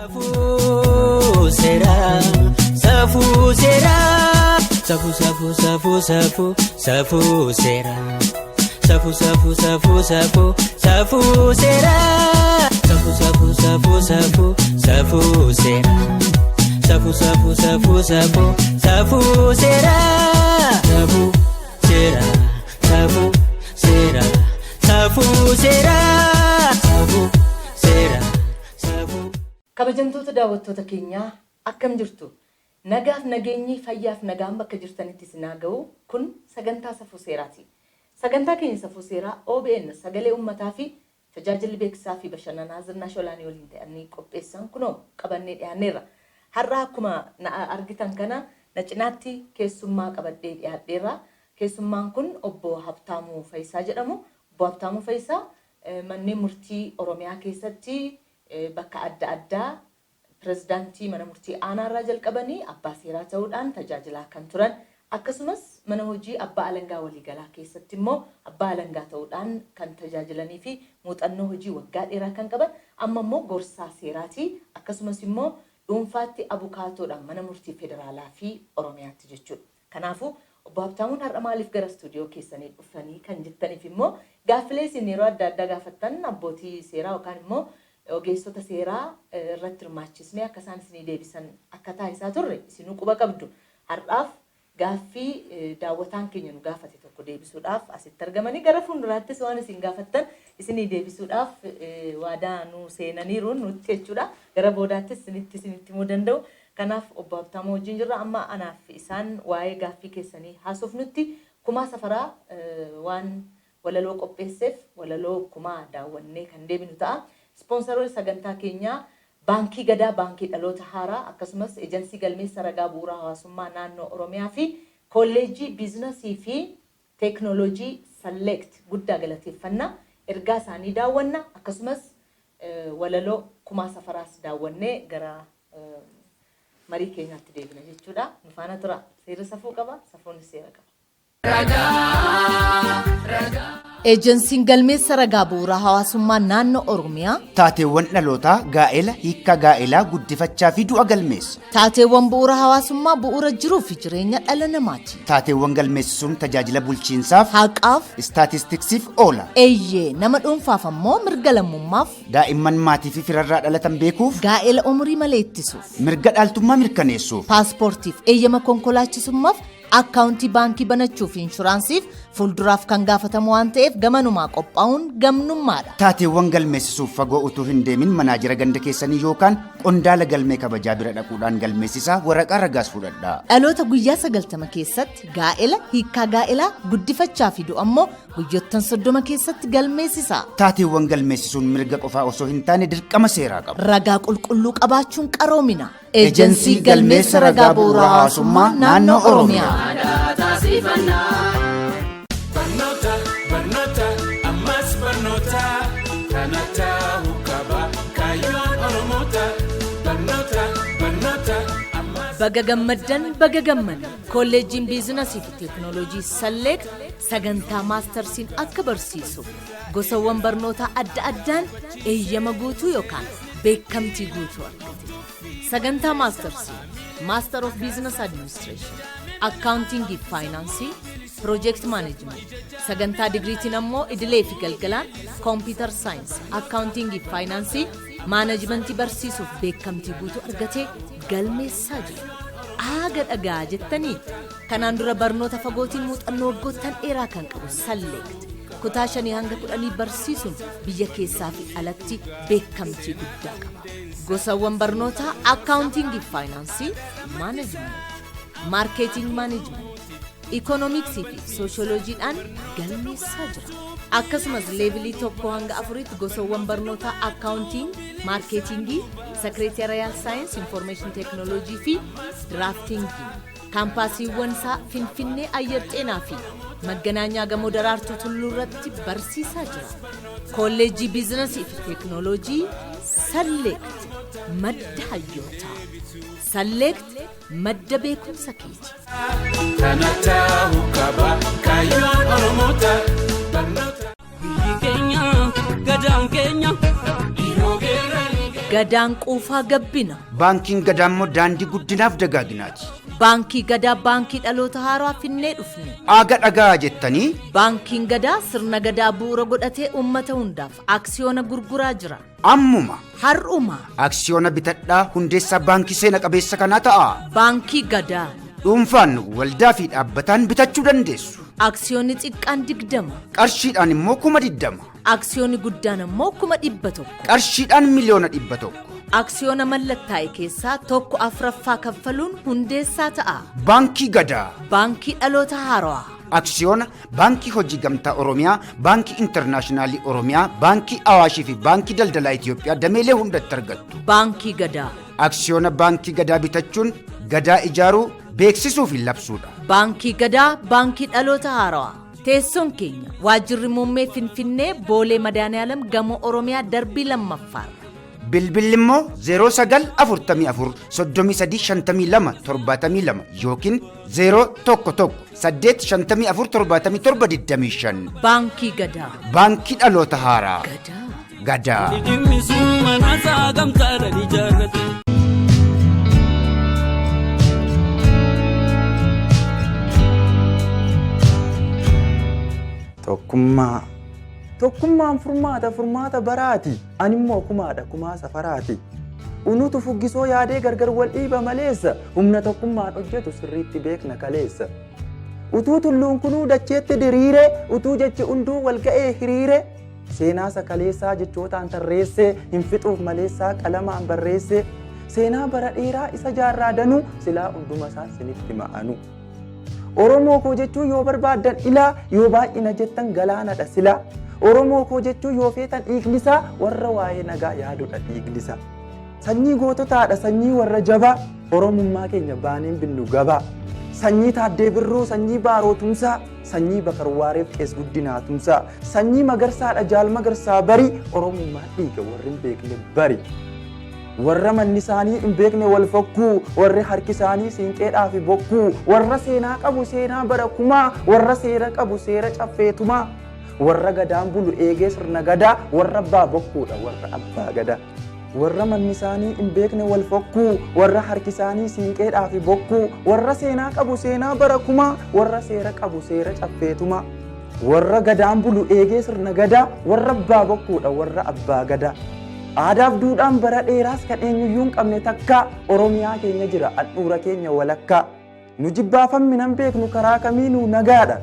Safuu seeraa, safuu seeraa, safuu safuu safuu safuu safuu seeraa, safuu safuu safuu safuu safuu seeraa, safuu safuu safuu safuu safuu seeraa, safuu safuu safuu safuu safuu seeraa, safuu seeraa, safuu seeraa, safuu seeraa, safuu seeraa, safuu. Kabajamtoota daawwattoota keenyaa, akkam jirtu? Nagaaf nageenyi, fayyaaf nagaan bakka jirtanitti isin haa ga'u. Kun sagantaa Safuu Seeraati. Sagantaa keenya Safuu Seeraa OBN Sagalee Uummataa fi tajaajilli beeksisaa fi bashannanaa Zinnaash Olaanii waliin ta'anii qopheessan kunoo qabannee dhiyaanneerra. Har'a akkuma na argitan kana na cinaatti keessummaa qabadhee dhiyaadheerra. Keessummaan kun Obbo Habtaamuu Fayisaa jedhamu. Obbo Habtaamuu Fayisaa manneen murtii Oromiyaa keessatti bakka adda addaa pirezidaantii mana murtii aanaarraa jalqabanii abbaa seeraa ta'uudhaan tajaajilaa kan turan, akkasumas mana hojii abbaa alangaa waliigalaa keessatti immoo abbaa alangaa ta'uudhaan kan tajaajilanii fi muuxannoo hojii waggaa dheeraa kan qaban, amma immoo gorsaa seeraati, akkasumas immoo dhuunfaatti abukaatoodhaan mana murtii federaalaa fi Oromiyaatti jechuudha. Kanaafuu Obbo Habtaamuun har'a maaliif gara istuudiyoo keessanii dhufanii kan jettaniif immoo, gaaffilee isin yeroo adda addaa gaafattan abbootii seeraa yookaan immoo ogeessota seeraa irratti hirmaachisnee akka isaan isinii deebisan akka taasisaa turre isinuu quba qabdu. Har'aaf gaaffii daawwataan keenya nu gaafate tokko deebisuudhaaf asitti argamanii, gara fuulduraattis waan isin gaafattan isinii deebisuudhaaf waadaa nu seenaniiru nutti jechuudha. Gara boodaattis isinitti himuu danda'u. Kanaaf Obbo Habtaamuu wajjin jirra. Amma anaaf isaan waa'ee gaaffii keessanii haasofnutti Kumaa Safaraa waan walaloo qopheesseef walaloo Kumaa daawwannee kan deebinu ta'a. Ispoonsaroonni sagantaa keenyaa Baankii Gadaa, Baankii Dhaloota Haaraa, akkasumas Ejansii Galmeessa Ragaa Bu'uura Hawaasummaa Naannoo Oromiyaa fi Kolleejjii Biizinasii fi Teeknooloojii Select guddaa galateeffanna. Ergaa isaanii daawwanna, akkasumas walaloo Kumaa Safaraas daawwannee gara marii keenyaatti deebina jechuudha. Nu faana tura. Seerri safuu qaba, safuunis seera qaba. Eejensiin Galmeessa Ragaa Bu'uura Hawaasummaa Naannoo Oromiyaa taateewwan dhalootaa, gaa'ela, hiikkaa gaa'elaa, guddifachaa fi du'a galmeessa. Taateewwan bu'uura hawaasummaa bu'uura jiruu fi jireenya dhala namaati. Taateewwan galmeessisuun tajaajila bulchiinsaaf, haqaaf, istaatistiksiif oola. Eeyyee, nama dhuunfaaf ammoo mirga lammummaaf, daa'imman maatii fi firarraa dhalatan beekuuf, gaa'ela umurii malee ittisuuf, mirga dhaaltummaa mirkaneessuuf, paaspoortiif, eeyyama konkolaachisummaaf, akkaawuntii baankii banachuu fi inshuraansiif fuulduraaf kan gaafatamu waan ta'eef gamanumaa qophaa'uun gamnummaadha. Taateewwan galmeessisuuf fagoo utuu hin deemin manaajira ganda keessanii yookaan qondaala galmee kabajaa bira dhaquudhaan galmeessisaa, waraqaa ragaas fudhadhaa. Dhaloota guyyaa 90 keessatti, gaa'ela, hiikkaa gaa'elaa, guddifachaa fi du'a immoo guyyoottan 30 keessatti galmeessisaa. Taateewwan galmeessisuun mirga qofaa osoo hin taane dirqama seeraa qabu. Ragaa qulqulluu qabaachuun qaroomina. Ejensii Galmeessa Ragaa Bu'uura Hawaasummaa Naannoo Oromiyaa. Barnoota, barnoota, ammas barnoota, kana ta'uu qaba kaayyoon Oromoota. Barnoota, barnoota, ammas. Baga gammaddan, baga gammanne! Kolleejjiin Biizinasii fi Teeknooloojii Select sagantaa maastarsiin akka barsiisu gosawwan barnootaa adda addaan eeyyama guutuu yookaan beekamtii guutuu argate. Sagantaa maastarsii Master of Business Administration, Accounting fi Faayinaansii, Project Management, sagantaa digriitiin ammoo idilee fi galgalaan Computer Science, Accounting fi Faayinaansii, Maanajimentii barsiisuuf beekamtii guutuu argatee galmeessaa jira. Aaga dhagaa jettanii, kanaan dura barnoota fagootiin muuxannoo waggoottan dheeraa kan qabu Select kutaa 5 hanga 10 barsiisuun biyya keessaa fi alatti beekamtii guddaa qaba. Gosawwan barnootaa akkaawuntiingii fi faayinaansii, maanajimenti, maarkeeting maanajimenti, ikoonomiksii fi sooshooloojiidhaan galmeessaa jira. Akkasumas leevilii 1 hanga 4tti gosawwan barnootaa accounting, maarkeetingii, secretarial science, information technology fi draftingii. Kaampaasiiwwan isaa Finfinnee Ayyar Xeenaa fi Magganaanyaa Gamoo Daraartuu Tulluu irratti barsiisaa jira. Kolleejjii Biizinasii fi Teeknooloojii Select, madda hayyootaa. Select, madda beekumsa keeti. Kana ta'uu qaba kaayyoon Oromoota. Barnoota. Biyyi keenya, gadaan keenya, dhiiroo geerranii. Gadaan quufaa gabbina. Baankiin Gadaa immoo daandii guddinaaf dagaaginaati. Baankii Gadaa baankii dhaloota haaraa finnee dhufne. Aaga dhagaa jettanii. Baankiin Gadaa sirna Gadaa bu'uura godhatee uummata hundaaf aksiyoona gurguraa jira. Ammuma. Har'uma. Aksiyoona bitadhaa hundeessaa baankii seena qabeessa kanaa ta'a. Baankii Gadaa. Dhuunfaan, waldaa fi dhaabbataan bitachuu dandeessu. Aksiyoonni xiqqaan 20. Qarshiidhaan immoo 20,000. Aksiyoonni guddaan immoo 100,000. Qarshiidhaan 100,000,000. Aksiyoona mallattaa'e keessaa 1/4 kaffaluun hundeessaa ta'a. Baankii Gadaa. Baankii dhaloota haarawaa. Aksiyoona Baankii Hojii Gamtaa Oromiyaa, Baankii Intarnaashinaalii Oromiyaa, Baankii Awaashii fi Baankii Daldalaa Itoophiyaa dameelee hundatti argattu. Baankii Gadaa. Aksiyoona Baankii Gadaa bitachuun Gadaa ijaaruu, beeksisuu fi labsuudha. Baankii Gadaa, Baankii dhaloota haarawaa. Teessoon keenya Waajjirri Muummee Finfinnee Boolee Madaaniyaalam Gamoo Oromiyaa darbii 2ffaarra. Bilbilli immoo 09 44 33 52 72 yookiin 0 1 1 8 54 77 25. Baankii Gadaa. Baankii dhaloota haaraa. Gadaa. Gadaa. Dhimmi sun mana isaa gamtaadhaan ijaarrate. Tokkummaa. Tokkummaan furmaata furmaata baraati. Animmoo kumaadha kumaa safaraati. Unutu fuggisoo yaadee gargar wal dhiiba maleessa. Humna tokkummaan hojjetu sirriitti beekna kaleessa. Utuu tulluun kunuu dacheetti diriire, utuu jechi hunduu wal ga'ee hiriire, seenaa kaleessaa jechootaan tarreessee, hin fixuuf maleessaa qalamaan barreessee, seenaa bara dheeraa isa jaarraa danuu silaa hunduma isaa sinitti ma'anu. Oromoo koo jechuun yoo barbaaddan ilaa, yoo baay'ina jettan galaanadha silaa. Oromoo koo jechuun yoo feetan dhiignisaa, warra waa'ee nagaa yaadudha dhiignisaa. Sanyii goototaadha, sanyii warra jabaa, Oromummaa keenya baaneen binnu gabaa. Sanyii Taaddee Birruu, sanyii Baaroo Tumsaa, sanyii Bakar Waareef Qees Guddinaa Tumsaa, sanyii Magarsaadha Jaal Magarsaa Barii, Oromummaa dhiiga warri hin beekne bari. Warra manni isaanii hin beekne wal fokkuu, warri harki isaanii siinqeedhaa fi bokkuu, warra seenaa qabu seenaa bara kumaa, warra seera qabu seera caffeetumaa, warra gadaan bulu eegee sirna gadaa, warra abbaa bokkuudha warra abbaa gadaa. Warra manni isaanii hin beekne wal fokkuu, warra harki isaanii siinqeedhaa fi bokkuu, warra seenaa qabu seenaa bara kumaa, warra seera qabu seera caffeetumaa, warra gadaan bulu eegee sirna gadaa, warra abbaa bokkuudha warra abbaa gadaa. Aadaaf duudhaan bara dheeraas kan eenyuyyuu hin qabne takkaa, Oromiyaa keenya jira handhuura keenya walakkaa. Nu jibbaafammi nan beeknu karaa kamiinuu nagaadha.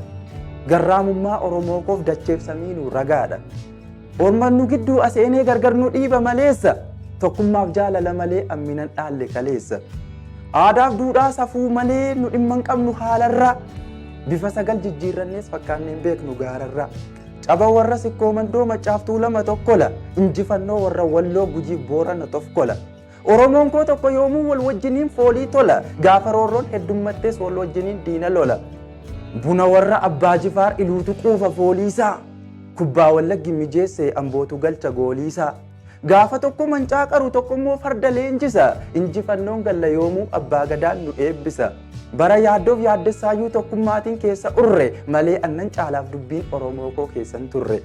Garraamummaa Oromoo koof dacheef samiinuu ragaadha. Orman nu gidduu aseenee gargar nu dhiiba maleessa. Tokkummaaf jaalala malee amminan dhaalle kaleessa. Aadaaf duudhaa safuu malee nu dhimma hin qabnu haalarraa. Bifa sagal jijjiirrannees fakkaannee hin beeknu gaararraa. Caba warra Sikkoo Mandoo Maccaaf Tuulama tokkola. Injifannoo warra Walloo Gujiif Boorana tofkola. Oromoon koo tokko yoomuu wal wajjiniin foolii tola. Gaafa roorroon heddummattees wal wajjiniin diina lola. Buna warra Abbaa Jifaar Iluutu quufa fooliisaa. Kubbaa Wallaggi mijeesse Ambootu galcha gooliisaa. Gaafa tokko mancaa qaru tokko immoo farda leenjisa. Injifannoon galla yoomuu abbaa gadaan nu eebbisa. Bara yaaddoof yaaddessaayyuu tokkummaatiin keessa urre malee annan caalaaf dubbiin Oromoo koo keessan turre.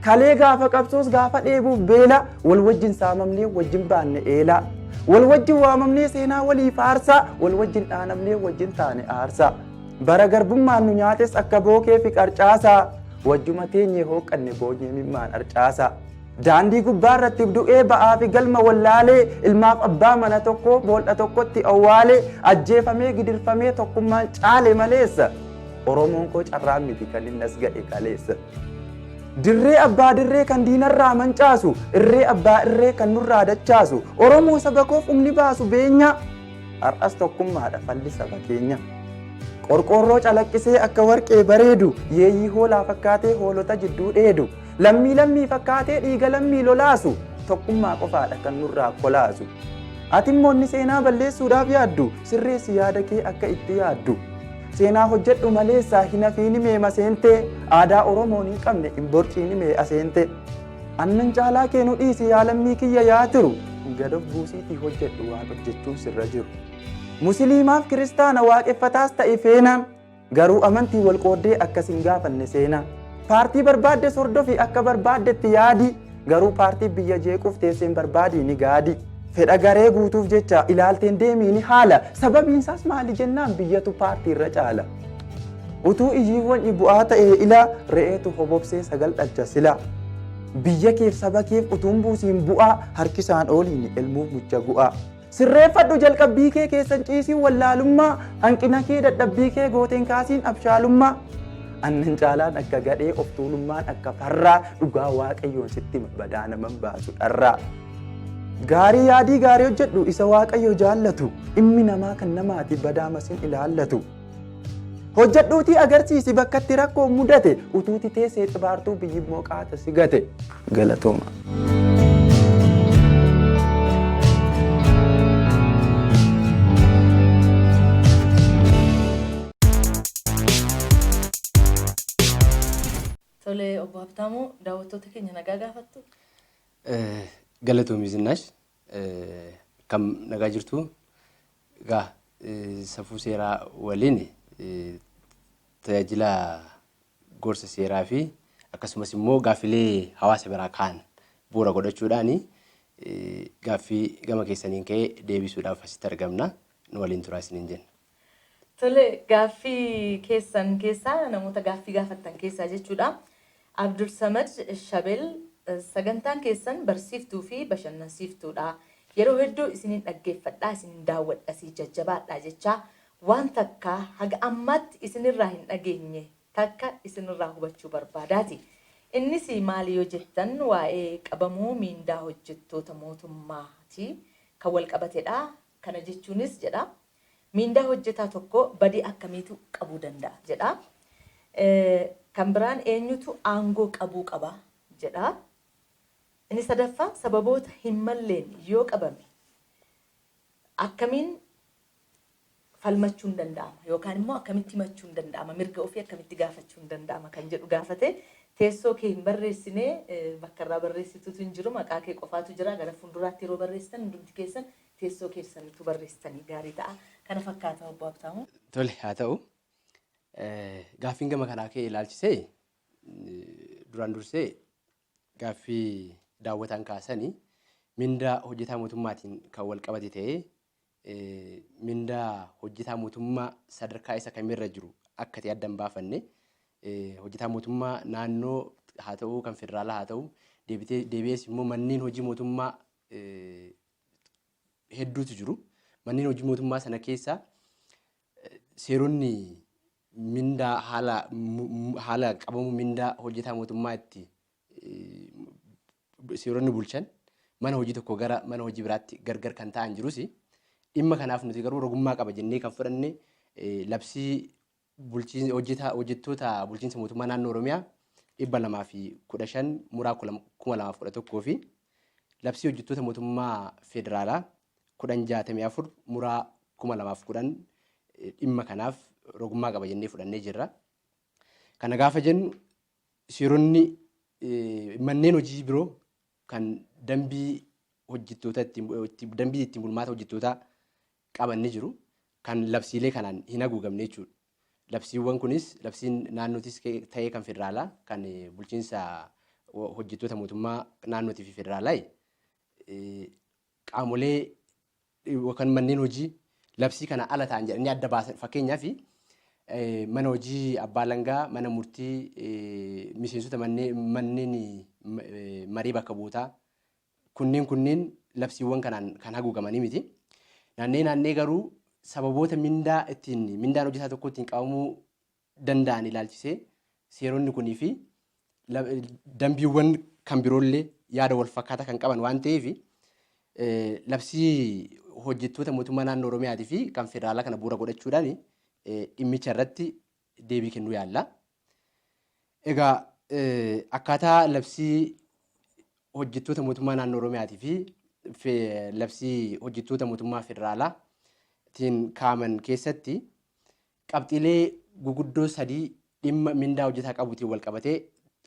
Kalee gaafa qabsoos gaafa dheebuuf beela wal wajjin saamamnee wajjin baanne eelaa. Wal wajjin waamamnee seenaa walii faarsaa wal wajjin dhaanamnee wajjin taane aarsaa. Bara garbummaan nu nyaates akka bookee fi qarcaasaa wajjuma teenyee hooqqanne boonyee mimmaan arcaasaa. Daandii gubbaa irratti du'ee ba'aa fi galma wallaalee ilmaaf abbaa mana tokkoo bool'a tokkotti awwaalee ajjeefamee gidirfamee tokkummaan caale maleessa. Oromoon koo carraa miti kan inni as ga'e kaleessa. Dirree abbaa dirree kan diinarraa mancaasu, irree abbaa irree kan nurraa dachaasu, Oromoo saba koof humni baasu beenyaa. Har'as tokkummaadha falli saba keenya. Qorqoorroo calaqqisee akka warqee bareedu, yeeyyii hoolaa fakkaatee hoolota jidduu dheedu, lammii lammii fakkaatee dhiiga lammii lolaasu, tokkummaa qofaadha kan nurraa kolaasu. Ati immoo inni seenaa balleessuudhaaf yaaddu, sirreessi yaada kee akka itti yaaddu. Seenaa hojjedhu maleessa hin hafiini mee maseentee, aadaa Oromoon hin qabne hin borciini mee aseente. Annan caalaa kee nu dhiisi yaa lammii kiyya yaa tiru, gad of buusiitii hojjedhu waan hojjechuun sirra jiru. Musiliimaaf kiristaana waaqeffataas ta'e feenaan, garuu amantii wal qooddee akkas hin gaafanne seenaa. Paartii barbaaddes hordofi akka barbaaddetti yaadi, Garuu paartii biyya jeequuf teesseen barbaadii ni gaadi. Fedha garee guutuuf jecha ilaalteen deemii ni haala. Sababiinsaas maali jennaan biyyatu paartii irra caala. Utuu iyyiiwwan bu'aa ta'ee ila re'eetu hobobsee sagal dhalcha sila. Biyya keef saba keef utuun buusiin bu'aa harkisaan ooliin elmuuf mucha gu'aa. Sirreeffadhu jalqabbii kee keessan ciisiin wallaalummaa hanqina kee dadhabbii kee gooteen kaasiin abshaalummaa. Annan caalaan akka gadhee of tuulummaan akka farraa dhugaa waaqayyoon sitti badaa naman baasu dharraa. Gaarii yaadii gaarii hojjedhu isa waaqayyo jaallatu dhimmi namaa kan namaati badaa masin ilaallatu. Hojjedhuutii agarsiisi bakka itti rakkoon mudate utuuti teessee xibaartuu biyyi immoo qaata si gate. Galatooma. Tole obbo Habtaamuu daawwattoota keenya nagaa gaafattu. Galatoomi Zinnaash. Kam nagaa jirtu? Egaa safuu seeraa waliin tajaajila gorsa seeraa fi akkasumas immoo gaaffilee hawaasa biraa ka'an bu'uura godhachuudhaan gaaffii gama keessaniin ka'ee deebisuudhaaf asitti argamna. Nu waliin turaa isiniin jenna. Tole gaaffii keessan keessaa namoota gaaffii gaafattan keessaa jechuudha. Abdul Samad Shabel sagantaan keessan barsiiftuu fi bashannansiiftuudha. Yeroo hedduu isiniin dhaggeeffadhaa, isiniin daawwadhasii jajjabaadhaa jecha waan takka haga ammaatti isinirraa hin dhageenye takka isinirraa hubachuu barbaadaati. Innis maali yoo jettan waa'ee qabamuu miindaa hojjettoota mootummaati kan wal qabatedha. Kana jechuunis jedha miindaa hojjetaa tokko badii akkamiitu qabuu danda'a jedha. Kan biraan eenyutu aangoo qabuu qaba jedha. Inni sadaffaan sababoota hin malleen yoo qabame akkamiin falmachuun danda'ama yookaan immoo akkamitti himachuun danda'ama mirga ofii akkamitti gaafachuun danda'ama kan jedhu gaafate teessoo kee hin barreessine bakka irraa barreessitutu hin jiru maqaa kee qofaatu jira gara fuulduraatti yeroo barreessitan hundumti keessan teessoo keessanitu barreessitanii gaarii ta'a kana fakkaata obbo Habtaamuu. Tole haa ta'u. Gaaffiin gama kanaa ka'e ilaalchisee duraan dursee gaaffii daawwataan kaasanii mindaa hojjetaa mootummaatiin kan wal qabate ta'ee mindaa hojjetaa mootummaa sadarkaa isa kamirra jiru akka ta'e adda hin baafanne hojjetaa mootummaa naannoo haa ta'u kan federaalaa haa ta'u deebi'ees immoo manneen hojii mootummaa hedduutu jiru. Manneen hojii mootummaa sana keessa seeronni mindaa haala qabamuu mindaa hojjetaa mootummaa itti seeronni bulchan mana hojii tokko gara mana hojii biraatti gargar kan ta'an jirus dhimma kanaaf nuti garuu rogummaa qaba jennee kan fudhanne labsii hojjettoota bulchiinsa mootummaa naannoo Oromiyaa 215 muraa 2011 fi labsii hojjettoota mootummaa federaalaa 1064 muraa 2010 dhimma kanaaf rogummaa qaba jennee fudhannee jirra. Kana gaafa jennu seeronni manneen hojii biroo kan dambii hojjettoota dambii ittiin bulmaata hojjettootaa qaban ni jiru. Kan labsiilee kanaan hin haguugamne jechuudha. Labsiiwwan kunis labsiin naannootis ta'ee kan federaalaa kan bulchiinsa hojjettoota mootummaa naannootii fi federaalaa qaamolee yookaan manneen hojii labsii kana ala ta'an jedhanii adda baasan fakkeenyaaf mana hojii abbaa langaa, mana murtii, miseensota manneen marii bakka buutaa kunneen labsiiwwan kanaan kan haguugamanii miti. Naannee naannee garuu sababoota mindaa ittiin mindaan hojjetaa tokko ittiin qabamuu danda'an ilaalchisee seeronni kunii fi dambiiwwan kan biroollee yaada wal fakkaataa kan qaban waan ta'eef labsii hojjettoota mootummaa naannoo Oromiyaatii fi kan federaalaa kana bu'uura godhachuudhaan dhimmicha irratti deebii kennuu yaalla. Egaa akkaataa labsii hojjettoota mootummaa naannoo Oromiyaatii fi labsii hojjettoota mootummaa federaalaatiin kaa'aman keessatti qabxiilee guguddoo sadii dhimma mindaa hojjetaa qabuutiin wal qabatee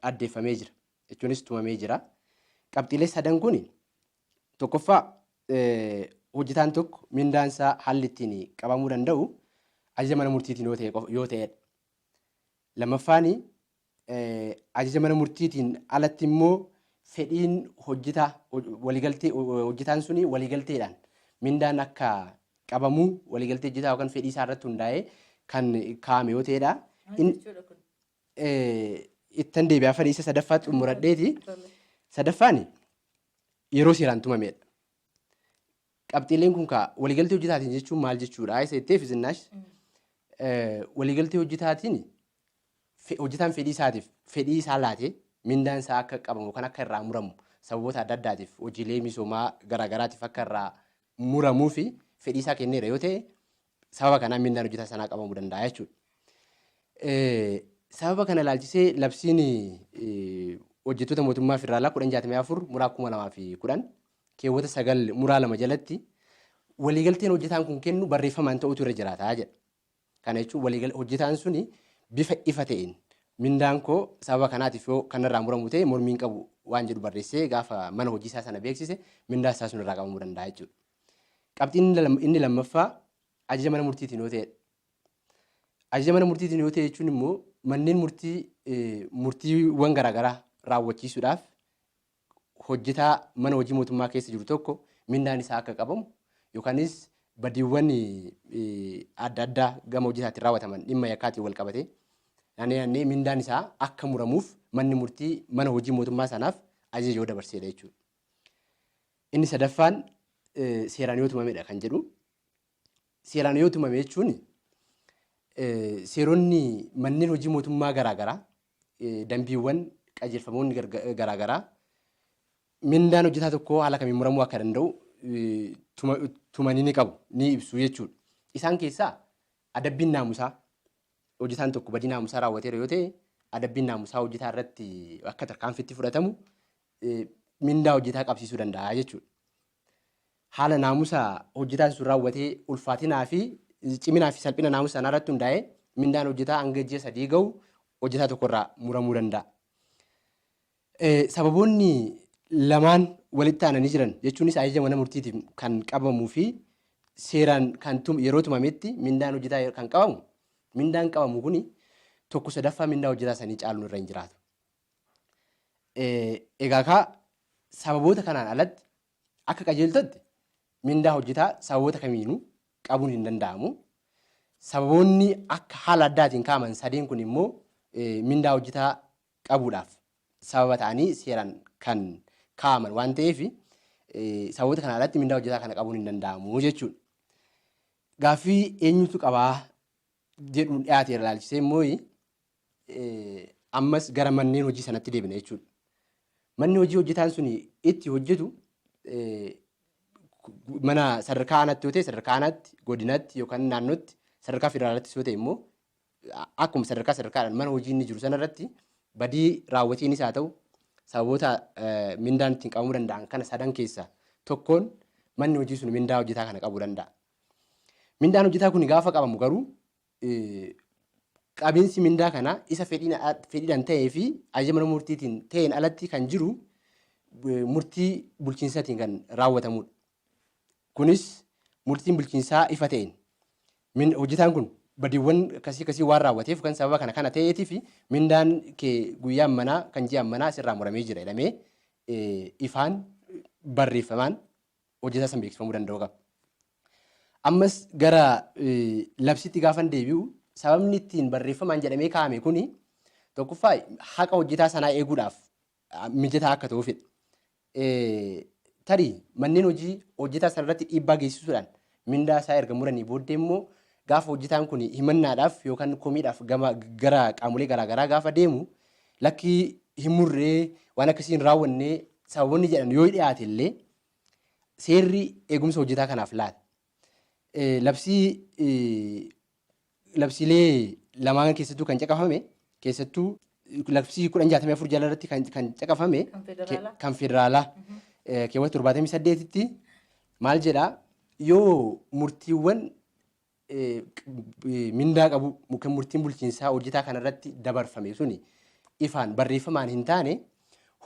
addeeffamee jira. Jechuunis tumamee jira. Qabxiilee sadan kun tokkoffaa hojjetaan tokko mindaan isaa haalli ittiin qabamuu danda'u ajaja mana murtiitiin yoo ta'edha. Lammaffaan ajaja mana murtiitiin alatti immoo Fedhiin hojjetaa waliigaltee hojjetaan suni waliigalteedhaan mindaan akka qabamuu waliigaltee hojjetaa yookaan fedhii isaa irratti hundaa'ee kan kaa'ame yoo ta'edha. Maal jechuudha kun? Ittan deebi'aa fedhii isa sadaffaa xumuradheeti. Sadaffaan yeroo seeraan tumamedha. Qabxiileen kun kaa waliigaltee hojjetaatiin jechuun maal jechuudha? Isa jetteef Zinnaash, waliigaltee hojjetaatiin hojjetaan fedhii isaatiif fedhii isaa laatee mindaan isaa akka qabamu kan akka irraa muramu sababoota adda addaatiif hojiilee misoomaa garaagaraatiif akka irraa muramuu fi fedhii isaa kenneera yoo ta'e, sababa kanaan mindaan hojjetaa sanaa qabamuu danda'a jechuudha. Sababa kana ilaalchisee labsiin hojjettoota mootummaa federaalaa 1064 muraa 2010 keewwata 9 muraa 2 jalatti waliigalteen hojjetaan kun kennu barreeffamaan ta'utu irra jiraata jedha. Kana jechuun hojjetaan suni bifa ifa ta'een mindaan koo sababa kanaatiif yoo kanarraa muramu ta'e mormiin qabu waan jedhu barreessee gaafa mana hojii isaa sana beeksise, mindaa isaa sun irraa qabamuu danda'a jechuudha. Qabxiin inni lammaffaa ajaja mana murtiitiin yoo ta'edha. Ajaja mana murtiitiin yoo ta'e jechuun immoo manneen murtii murtiiwwan garaagaraa raawwachiisuudhaaf hojjetaa mana hojii mootummaa keessa jiru tokko mindaan isaa akka qabamu yookaanis badiiwwan adda addaa gama hojjetaatiin raawwataman dhimma yakkaatiin wal qabatee naannee naannee mindaan isaa akka muramuuf manni murtii mana hojii mootummaa sanaaf ajaja yoo dabarseedha jechuudha. Inni sadaffaan seeraan yoo tumamedha kan jedhu. Seeraan yoo tumame jechuun seeronni manneen hojii mootummaa garaagaraa, dambiiwwan, qajeelfamoonni garaagaraa mindaan hojjetaa tokkoo haala kamiin muramuu akka danda'u tumanii ni qabu, ni ibsu jechuudha. Isaan keessaa adabbiin naamusaa, hojjetaan tokko badii naamusaa raawwateera yoo ta'e, adabbiin naamusaa hojjetaa irratti akka tarkaanfiitti fudhatamu mindaa hojjetaa qabsiisuu danda'a jechuudha. Haala naamusa hojjetaan sun raawwatee ulfaatinaa fi ciminaa fi salphina naamusa sanaa irratti hundaa'ee mindaan hojjetaa hanga ji'a 3 gahu hojjetaa tokkorraa muramuu danda'a. Sababoonni lamaan walitti aananii jiran jechuunis ajaja mana murtiitiin kan qabamuu fi seeraan kan yeroo tumametti mindaan hojjetaa kan qabamu, mindaan qabamu kuni 1/3 mindaa hojjetaa sanii caaluun irra hin jiraatu. Egaa kaa sababoota kanaan alatti akka qajeeltotti mindaa hojjetaa sababoota kamiinuu qabuun hin danda'amu. Sababoonni akka haala addaatiin kaa'aman sadeen kun immoo mindaa hojjetaa qabuudhaaf sababa ta'anii seeraan kan kaa'aman waan ta'eef, sababoota kanaan alatti mindaa hojjetaa kana qabuun hin danda'amu jechuudha. Gaaffii eenyutu qabaa jedhuun dhiyaate ilaalchisee immoo ammas gara manneen hojii sanatti deebina jechuudha. Manni hojii hojjetaan sun itti hojjetu mana sadarkaa aanaatti yoo ta'e sadarkaa aanaatti, godinatti yookaan naannootti, sadarkaa federaalaattis yoo ta'e immoo akkuma sadarkaa sadarkaadhaan mana hojii inni jiru sanarratti badii raawwatiinis haa ta'u sababoota mindaan ittiin qabamuu danda'an kana sadan keessaa tokkoon manni hojii sun mindaa hojjetaa kana qabuu danda'a. Mindaan hojjetaa kun gaafa qabamu garuu qabiinsi mindaa kana isa fedhiidhaan ta'ee fi ajaja mana murtiitiin ta'een alatti kan jiru murtii bulchiinsaatiin kan raawwatamudha. Kunis murtiin bulchiinsaa ifa ta'een hojjetaan kun badiiwwan akkasii akkasii waan raawwateef kan sababa kana kana ta'eetii fi mindaan kee guyyaa manaa kan ji'a manaa sirraa muramee jira jedhamee ifaan barreeffamaan hojjetaa san beeksifamuu danda'uu qaba. Ammas gara labsitti gaafan deebi'u, sababni ittiin barreeffamaan jedhamee kaa'ame kuni tokkoffaa haqa hojjetaa sanaa eeguudhaaf mijataa akka ta'uufidha. Tarii manneen hojii hojjetaa sanarratti dhiibbaa geessisuudhaan mindaa isaa erga muranii booddee immoo gaafa hojjetaan kun himannaadhaaf yookaan komiidhaaf gara qaamolee garaagaraa gaafa deemu, lakkii hin murree, waan akkasii hin raawwanne sababoonni jedhan yoo dhiyaate illee seerri eegumsa hojjetaa kanaaf laata. Labsii labsiilee lamaan keessattuu kan caqafame, keessattuu labsii 1064 jala irratti kan caqafame Kan federaalaa? Kan federaalaa keewwata 78tti maal jedhaa? Yoo murtiiwwan mindaa qabu kan murtiin bulchiinsaa hojjetaa kanarratti dabarfame suni ifaan barreeffamaan hin taane,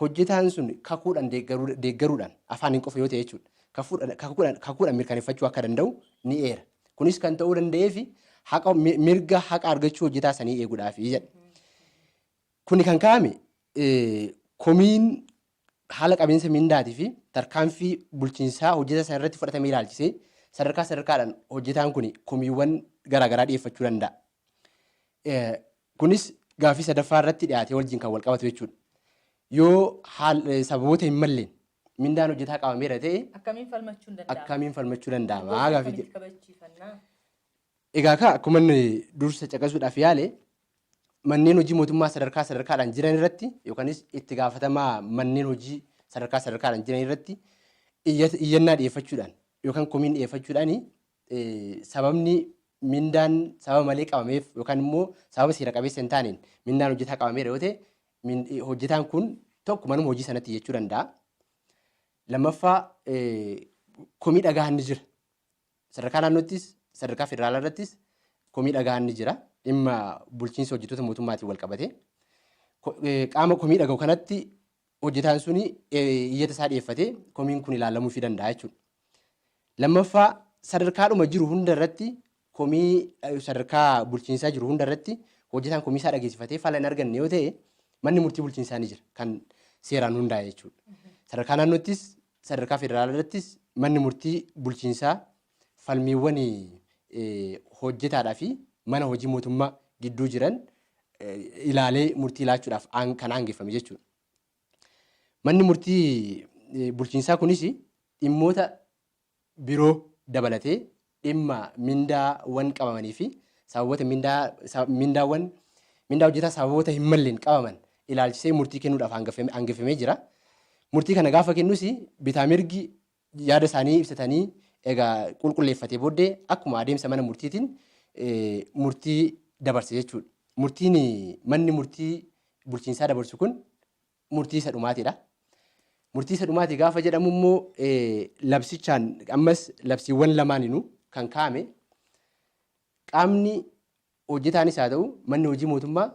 hojjetaan sun kakuudhaan deeggaruudhaan, afaaniin qofa yoo ta'e jechuudha, kakuudhaan mirkaneeffachuu akka danda'u ni eera. Kunis kan ta'uu danda'eef haqa mirga haqa argachuu hojjetaa sanii eeguudhaaf jedha. Kuni kan kaa'ame komiin Haala qabiinsa mindaatii fi tarkaanfii bulchiinsaa hojjetaa sana irratti fudhatame ilaalchisee sadarkaa sadarkaadhaan hojjetaan kun komiiwwan garaagaraa dhiyeeffachuu danda'a. Kunis gaaffii sadaffaa irratti dhiyaatee wajjin kan wal qabatu jechuudha. Yoo sababoota hin malleen mindaan hojjetaa qabameera ta'e, Akkamiin falmachuun danda'ama? Akkamiin falmachuu danda'ama? Gaaffii Akkamitti jedhu. kabachiifannaa? Egaa akka akkuma inni dursa caqasuudhaaf yaale, manneen hojii mootummaa sadarkaa sadarkaadhaan jiran irratti yookaanis itti gaafatamaa manneen hojii sadarkaa sadarkaadhaan jiran irratti iyyannaa dhiyeeffachuudhaan yookaan komiin dhiyeeffachuudhaan, sababni mindaan sababa malee qabameef yookaan immoo sababa seera qabeessa hin taaneen mindaan hojjetaa qabameera yoo ta'e, hojjetaan kun tokko manuma hojii sanatti iyyachuu danda'a. Lammaffaa, komii dhagahan ni jira. Sadarkaa naannoottis sadarkaa federaalaa irrattis komii dhagahan ni jira. Dhimma bulchiinsa hojjettoota mootummaatiin wal qabate. Qaama komii dhagahu kanatti hojjetaan suni iyyata isaa dhiyeeffatee komiin kun ilaalamuufii danda'a jechuudha. Lammaffaa, sadarkaadhuma jiru hunda irratti, komii sadarkaa bulchiinsaa jiru hunda irratti hojjetaan komii isaa dhageessifatee fala hin arganne yoo ta'e, manni murtii bulchiinsaa ni jira kan seeraan hundaa'e jechuudha. Sadarkaa naannoottis sadarkaa federaalaa irrattis manni murtii bulchiinsaa falmiiwwan hojjetaadhaa fi mana hojii mootummaa gidduu jiran ilaalee murtii laachuudhaaf kan aangeffame jechuudha. Manni murtii bulchiinsaa kunis dhimmoota biroo dabalatee dhimma mindaawwan qabamanii fi sababoota mindaawwan mindaa hojjetaa sababoota hin malleen qabaman ilaalchisee murtii kennuudhaaf aangeffamee jira. Murtii kana gaafa kennus bitaa mirgi yaada isaanii ibsatanii egaa qulqulleeffatee booddee akkuma adeemsa mana murtiitiin murtii dabarse jechuudha. Murtiin manni murtii bulchiinsaa dabarsu kun murtii isa dhumaatiidha. Murtii isa dhumaati gaafa jedhamu immoo, labsichaan ammas labsiiwwan lamaaninuu kan kaa'ame, qaamni hojjetaanis haa ta'u manni hojii mootummaa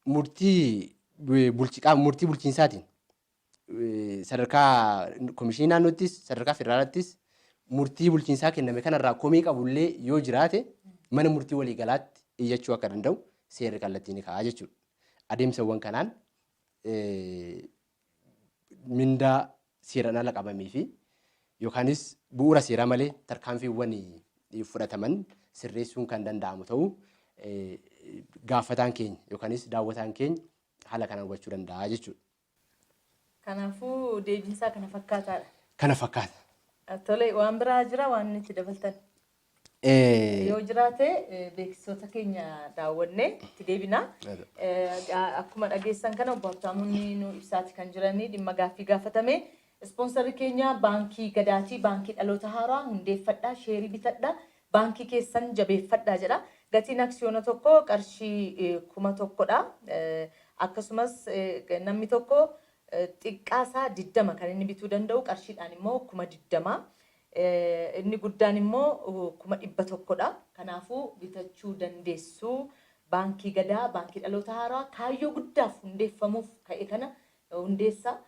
murtii bulchiinsaatiin sadarkaa komishinii naannoottis sadarkaa federaalaattis murtii bulchiinsaa kenname kanarraa komii qabullee yoo jiraate, mana murtii waliigalaatti iyyachuu akka danda'u seerri kallattii ni kaa'a jechuudha. Adeemsawwan kanaan mindaa seeraan ala qabamee fi yookaanis bu'uura seeraa malee tarkaanfiiwwan fudhataman sirreessuun kan danda'amu ta'uu gaafataan keenya yookaanis daawwataan keenya haala kanaan hubachuu danda'a jechuudha. Kanaafuu deebiinsaa kana fakkaataadha. Kana fakkaata. Tole, waan biraa jira waan itti dabaltan? Yoo jiraate beeksisoota keenya daawwannee itti deebina. Akkuma dhageessan kana, obbo Habtaamuun nu ibsaati kan jiranii dhimma gaaffii gaafatame. Ispoonsarri keenya Baankii Gadaatii, baankii dhaloota haaraa hundeeffadhaa, sheerii bitadhaa, baankii keessan jabeeffadhaa jedha. Gatiin aksiyoona tokko qarshii 1000dha. Akkasumas namni tokko xiqqaasaa 20 kan inni bituu danda'u, qarshiidhaan immoo 20,000. Inni guddaan immoo 100,000dha. Kanaafuu bitachuu dandeessu. Baankii Gadaa, baankii dhaloota haaraa kaayyoo guddaaf hundeeffamuuf ka'e kana hundeessa.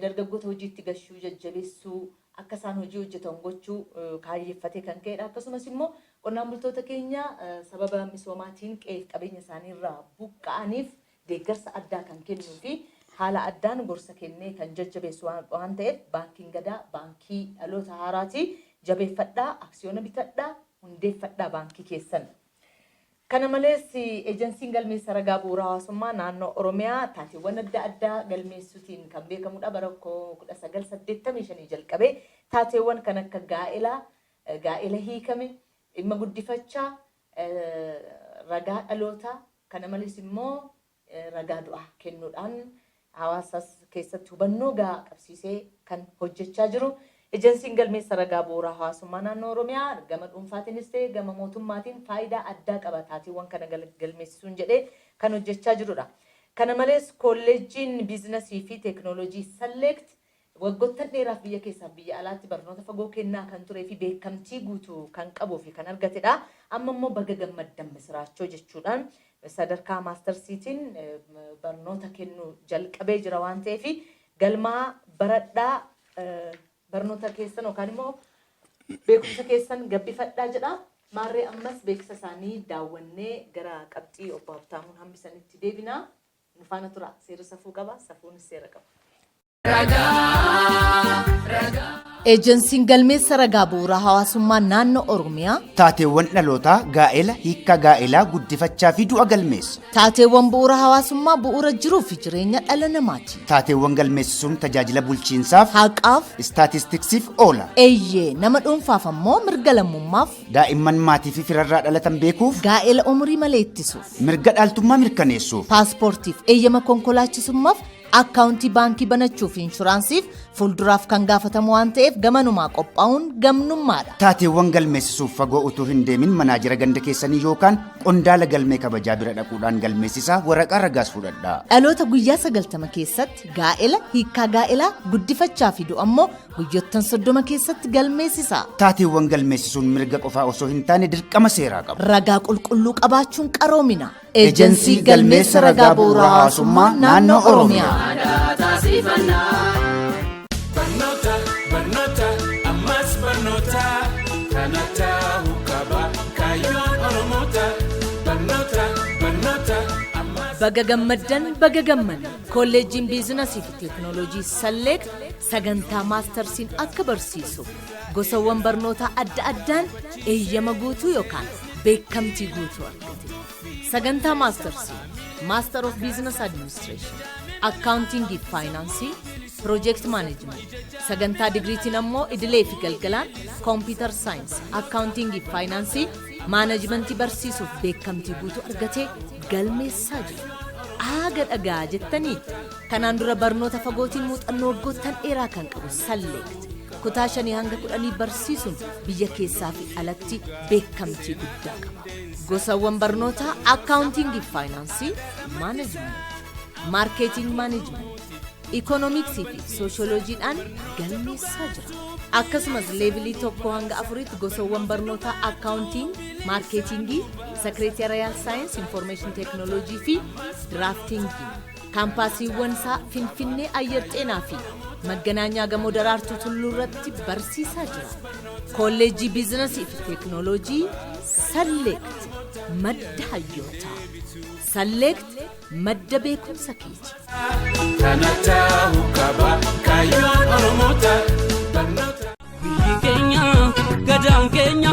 Dargaggoota hojiitti gashuu, jajjabeessuu, akka isaan hojii hojjetan gochuu kaayyeeffatee kan ka'edha. Akkasumas immoo qonnaan bultoota keenya sababa misoomaatiin qe'eef qabeenya isaanii irraa buqqa'aniif deeggarsa addaa kan kennuu fi haala addaan gorsa kennee kan jajjabeessu waan ta'eef, Baankiin Gadaa baankii dhaloota haaraati. Jabeeffadhaa, aksiyoona bitadhaa, hundeeffadhaa baankii keessan. Kana malees ejensiin galmeessa ragaa bu'uura hawaasummaa naannoo Oromiyaa taateewwan adda addaa galmeessuutiin kan beekamudha. Bara 1985 jalqabee taateewwan kan akka gaa'elaa, gaa'ela hiikame, dhimma guddifachaa, ragaa dhalootaa, kana malees immoo ragaa du'aa kennuudhaan hawaasas keessatti hubannoo gahaa qabsiisee kan hojjechaa jiru. Ejensiin galmeessa ragaa bu'uura hawaasummaa naannoo Oromiyaa gama dhuunfaatiinis ta'e gama mootummaatiin faayidaa addaa qaba taateewwan kana galmeessisuun jedhee kan hojjechaa jirudha. Kana malees kolleejjiin biizinasii fi teekinooloojii Select waggoottan dheeraaf biyya keessaaf biyya alaatti barnoota fagoo kennaa kan turee fi beekamtii guutuu kan qabuu fi kan argatedha. Amma immoo baga gammaddan misiraachoo jechuudhaan sadarkaa maastarsiitiin barnoota kennuu jalqabee jira waan ta'eef, galmaa baradhaa, barnoota keessan yookaan immoo beekumsa keessan gabbifadhaa jedha. Maarree ammas beeksisa isaanii daawwannee gara qabxii obbo Habtaamuun hambisanitti deebinaa. Nu faana tura. Seera safuu qaba, safuunis seera qaba. Eejensiin galmeessa ragaa bu'uura hawaasummaa naannoo Oromiyaa Taateewwan dhalootaa, gaa'ela, hiikkaa gaa'elaa, guddifachaa fi du'a galmeessa. Taateewwan bu'uura hawaasummaa bu'uura jiruu fi jireenya dhala namaati. Taateewwan galmeessisuun tajaajila bulchiinsaaf, haqaaf, istaatistiksiif oola. Eeyyee, nama dhuunfaaf ammoo mirga lammummaaf, daa'imman maatii fi firarraa dhalatan beekuuf, gaa'ela umurii malee ittisuuf, mirga dhaaltummaa mirkaneessuuf, paaspoortiif, eeyyama konkolaachisummaaf, akkaawuntii baankii banachuu fi inshuraansiif fuulduraaf kan gaafatamu waan ta'eef gamanumaa qophaa'uun gamnummaadha. Taateewwan galmeessisuuf fagoo utuu hin deemin manaajira ganda keessanii yookaan qondaala galmee kabajaa bira dhaquudhaan galmeessisaa, waraqaa ragaas fudhadhaa. Dhaloota guyyaa 90 keessatti, gaa'ela, hiikkaa gaa'elaa, guddifachaa fi du'a ammoo guyyoottan 30 keessatti galmeessisaa. Taateewwan galmeessisuun mirga qofaa osoo hin taane dirqama seeraa qabu. Ragaa qulqulluu qabaachuun qaroomina. Ejensii Galmeessa Ragaa Bu'uura Hawaasummaa Naannoo Oromiyaa. Barnoota, barnoota, ammas barnoota. Kana ta'uu qaba kaayyoon Oromoota. Barnoota, barnoota, ammas. Baga gammaddan, baga gammanne! Kolleejjiin Biizinasii fi Teekinooloojii Salleet sagantaa maastarsiin akka barsiisu gosawwan barnootaa adda addaan eeyyama guutuu yookaan beekamtii guutuu argate. Sagantaa maastarsii Master of Business Administration, Accounting fi Faayinaansii, Project Management, sagantaa digiriitiin ammoo idilee fi galgalaan Computer Science, Accounting fi Faayinaansii, Maanajimentii barsiisuuf beekamtii guutuu argatee galmeessaa jira. Aaga dhagaa jettanii, kanaan dura barnoota fagootiin muuxannoo waggoottan dheeraa kan qabu Salleekt kutaa 5 hanga 10 barsiisuun biyya keessaa fi alatti beekamtii guddaa qaba. Gosawwan barnootaa akkaawuntiingii fi faayinaansii, maanajimenti, marketing management, ikoonomiksii fi sooshooloojiidhaan galmeessaa jira. Akkasumas leevilii 1 hanga 4tti gosawwan barnootaa accounting, maarkeetingii, secretarial science, information technology fi draftingii. Kaampaasiiwwan isaa Finfinnee Ayyar Xeenaa fi Magganaanyaa Gamoo Daraartuu Tulluu irratti barsiisaa jira. Kolleejjii Biizinasii fi Teekinooloojii Salleekt, madda hayyootaa. Salleekt, madda beekumsa keeti. Kana ta'uu qaba kaayyoon Oromoota. Barnoota. Biyyi keenya, gadaan keenya,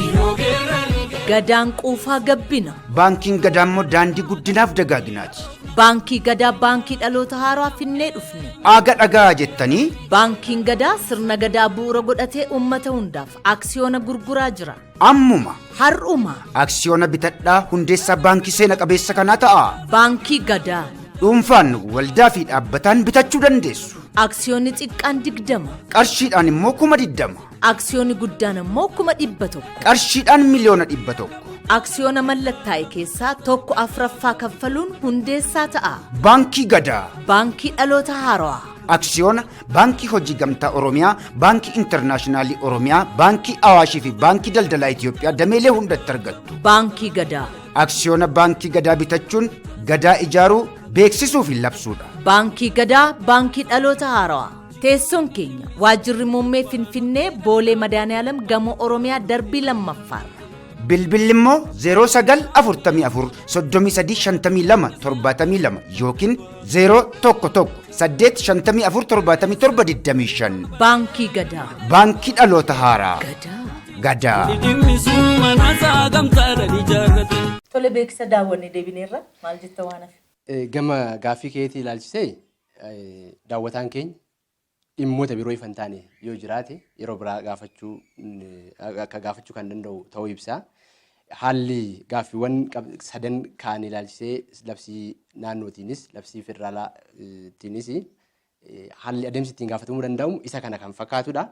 Yeroo geerranii. Gadaan quufaa gabbina. Baankiin Gadaa immoo daandii guddinaaf dagaaginaati. Baankii Gadaa, baankii dhaloota haaraa finnee dhufne. Aaga dhagaa jettanii. Baankiin Gadaa sirna gadaa bu'uura godhatee uummata hundaaf aksiyoona gurguraa jira. Ammuma. Har'uma. Aksiyoona bitadhaa, hundeessaa baankii seena qabeessa kanaa ta'a. Baankii Gadaa. Dhuunfaan, waldaa fi dhaabbataan bitachuu dandeessu. Aksiyoonni xiqqaan 20. Qarshiidhaan immoo 20,000. Aksiyoonni guddaan immoo 100,000. Qarshiidhaan 100,000,000. Aksiyoona mallattaa'e keessaa tokko afraffaa kaffaluun hundeessaa ta'a. Baankii Gadaa. Baankii dhaloota haarawaa. Aksiyoona Baankii Hojii Gamtaa Oromiyaa, Baankii Intarnaashinaalii Oromiyaa, Baankii Awaashii fi Baankii Daldalaa Itoophiyaa dameelee hundatti argattu. Baankii Gadaa. Aksiyoona Baankii Gadaa bitachuun gadaa ijaaruu, beeksisuu fi labsuudha. Baankii Gadaa, baankii dhaloota haarawaa. Teessoon keenya waajjirri muummee Finfinnee, Boolee Madaaniyaalam, Gamoo Oromiyaa, darbii lammaffaarra. Bilbilli immoo 0944 33 52 72 yookiin 011 854 77 25. Baankii Gadaa. Baankii dhaloota haaraa. Gadaa. Gadaa. Dhimmisuu manaasaa gamtaadhaan ijaarrate. Tole, beeksisa daawwannee deebineerra, maal jetta waan hafe? Gama gaaffii keetii ilaalchisee, daawwataan keenya dhimmoota biroo ifan taane yoo jiraate yeroo biraa gaafachuu akka gaafachuu kan danda'u ta'uu ibsa. Haalli gaaffiiwwan sadan kaan ilaalchisee labsii naannootiinis labsii federaalaatiinis haalli adeemsi ittiin gaafatamuu danda'amu isa kana kan fakkaatudha.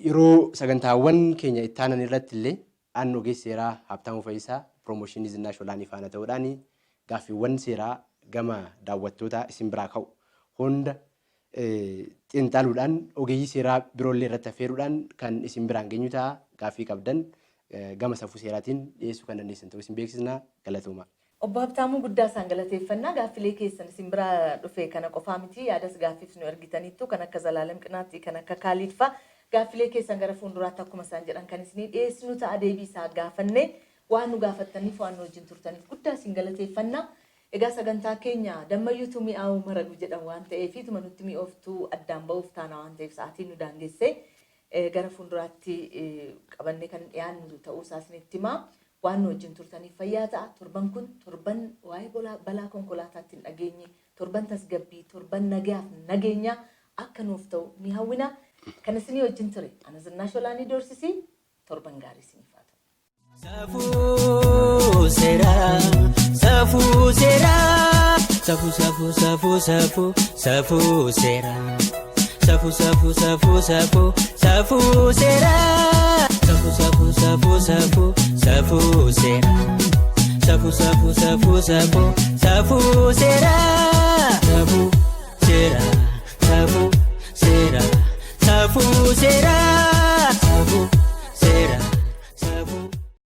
Yeroo sagantaawwan keenya itti aanan irratti illee aannan ogeessi seeraa Habtaamuu Fayyisaa piroomooshinii Zinnaash Olaanii faana ta'uudhaan gaaffiiwwan seeraa gama daawwattootaa isin biraa ka'u hunda xiinxaluudhaan ogeeyyii seeraa biroollee irratti affeeruudhaan kan isin biraan geenyu ta'a. Gaaffii qabdan gama safuu seeraatiin dhiyeessuu kan dandeessan ta'uu isin beeksisna, galatooma. Obbo Habtaamuu, guddaa isaan galateeffannaa. Gaaffilee keessan isin biraa dhufe kana qofaa miti, yaadas gaaffiif nu ergitaniittu, kan akka Zalaalem Qinaatti, kan akka Kaaliid fa'a. Gaaffilee keessan gara fuulduraatti akkuma isaan jedhan kan isinii dhiyeessinu ta'a. Deebii isaa gaafanne waan nu gaafattaniif, waan nu wajjin turtaniif guddaa isin galateeffannaa. Egaa sagantaa keenya dammayyuutu mi'aawu maragu jedhan waan ta'eef ituma nutti mi'ooftuu addaan ba'uuf taana waan ta'eef sa'aatiin nu daangessee gara fuulduraatti qabannee kan dhiyaannu ta'uu isaa isinitti himaa. Waan nu wajjin turtaniif fayyaa ta'a. Torban kun torban waa'ee balaa konkolaataatti hin dhageenye, torban tasgabbii, torban nagaaf nageenya akka nuuf ta'u ni hawwina. Kan isinii wajjin ture ana Zinnaash Olaanii Doorsisii torban gaarii isiniif haa ta'u. Safuu seeraa, safuu seeraa, safuu safuu safuu safuu safuu seeraa, safuu safuu safuu safuu safuu seeraa, safuu safuu safuu safuu safuu seeraa, safuu safuu safuu safuu safuu seeraa, safuu seeraa, safuu seeraa, safuu seeraa.